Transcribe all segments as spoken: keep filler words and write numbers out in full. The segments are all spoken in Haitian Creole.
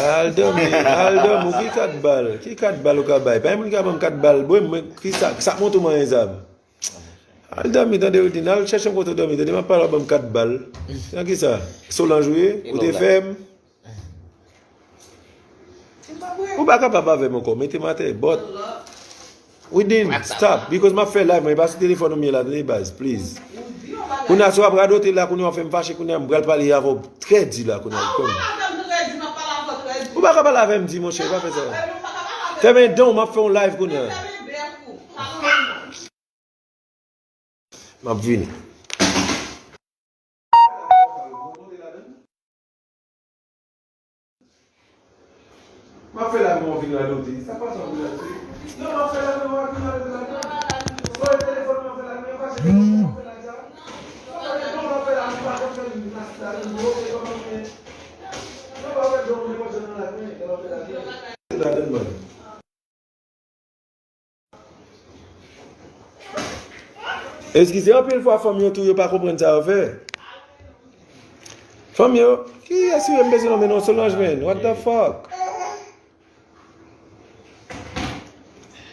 Al dòmi, al dòmi, ki kat bal? Ki kat bal ou ka bay? Pa gen moun ki ka ban m kat bal. Bon, mwen, ki sa, sa k montre w manyen zam? Al dòmi, tande, Widin, al chèche yon kote w dòmi, tande, m ap pale w, ban m kat bal. Nan ki sa? Solanj ou ye? Ou te fè m? Ou pa kapab avè m ankò, mete m atè, but Widin, stop, because m ap fè live, mwen, e pa sou telefòn ou m ye la, tande, baz, please. Kounye a, si w ap radote la, kounye a, w ap fè m fache, kounye a, m pral pale avè w trè di la, kounye a, w konn. Ou pa ka pale avè m di, monchè, pa fè sa. Fèmen dan w, m ap fè yon live kounye a. M ap vini. M ap fè la pou mwen vin radote. Sa pa sa w vin radote. Non, m ap fè la pou mwen vin radote la. Sou telefòn m ap fè la, men fache telefòn m ap fè la dja. Non, m ap fè la, m pa konn fè vin plas la, men mwen fè kòman mwen. Non, m ap fè dòmi nenpòt jan nan la, men m ap fè la. Ladann mwen. Eskize, anpil fwa fanm yo tou yo pa konprann sa yo fè. Fanm yo, kiyès ou ye m bezwen nonmen non Solanj, man? What the fuck?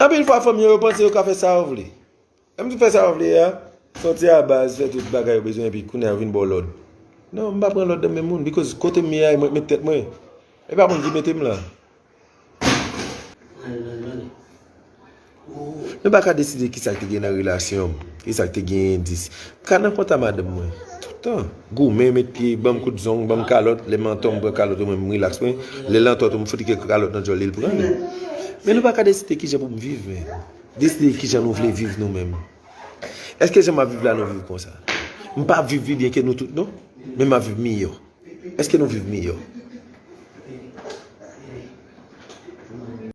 Anpil fwa fanm yo, yo panse yo ka fè sa yo vle. Lè m di fè sa yo vle a, soti a baz, fè tout bagay yo bezwen, epi kounye a yo vin ba w lòd. Non, m pa pran lòd nan men moun, because kote m ye a, e mwen k met tèt mwen. E pa moun ki mete m la. Nou pa ka deside kisa k te gen nan relasyon m, kisa k te gen endis. M ka nan kontak madanm mwen. Toutan. Goumen, met pye, ban m kout zong, ban m kalòt. Lè m antò, m pran kalòt ou, mwen, m rilaks mwen. Lè l antò tou, m fout li kèk kalòt nan djòl li, l pran li. Men nou pa ka deside kijan pou m viv, men. Deside kijan nou vle viv nou menm. Èske jan m ap viv la, nou viv konsa? M pa viv pi byen ke nou tout, non. Men m ap viv miyò. Èske nou viv miyò?